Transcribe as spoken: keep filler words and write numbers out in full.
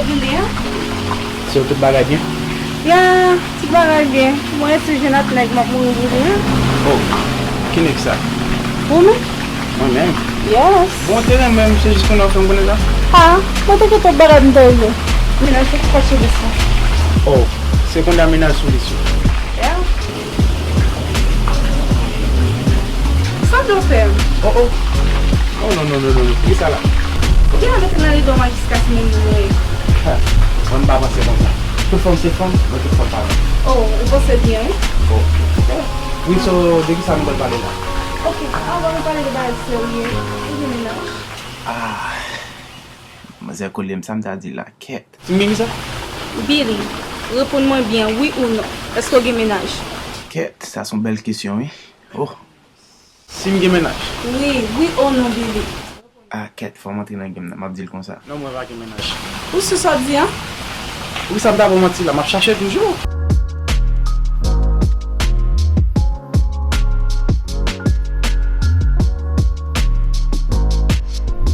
Billy, an? So, tout bagay byen? Ya, tout bagay byen. Mwen resi jwenn ak nèg, m ap mouri pou li, wi. Oh, ki nèg sa? Ou menm? Mwen menm? Yes. Bon, te renmen m, se jis kounye a w fè m konnen sa? Ah, mwen te gen twòp bagay pou m te regle. Mennaj ou fache de sa. Oh, se kounye a mennaj sou lis yo. Ya. Sa w fè m? Oh, oh. Oh, non, non, non, non, non. Ki sa la? Ou genlè mete nan ridò m a jiska si moun vre. Ha, mwen m pa panse konsa. Tout fanm se fanm, mwen tout fanm pa fanm. Oh, ou panse byen, wi. Oh. Wi, so, de ki sa nou pral pale la? Ok, anvan nou pale de bagay serye, ou gen mennaj? Ah, manzè kole m, sa m ta di la, kèt. Ti m gen kisa? Billy, reponn mwen byen, wi ou non. Èske w gen mennaj? Kèt, sa se yon bèl kesyon, wi. Oh. Si m gen mennaj? Wi, wi ou non, Billy. Ah, kèt, fò m antre nan game nan, m ap di l konsa. Non, mwen pa gen mennaj. Ou si sa w di, an? Wi, sa m ta ba w manti la, m ap chache toujou.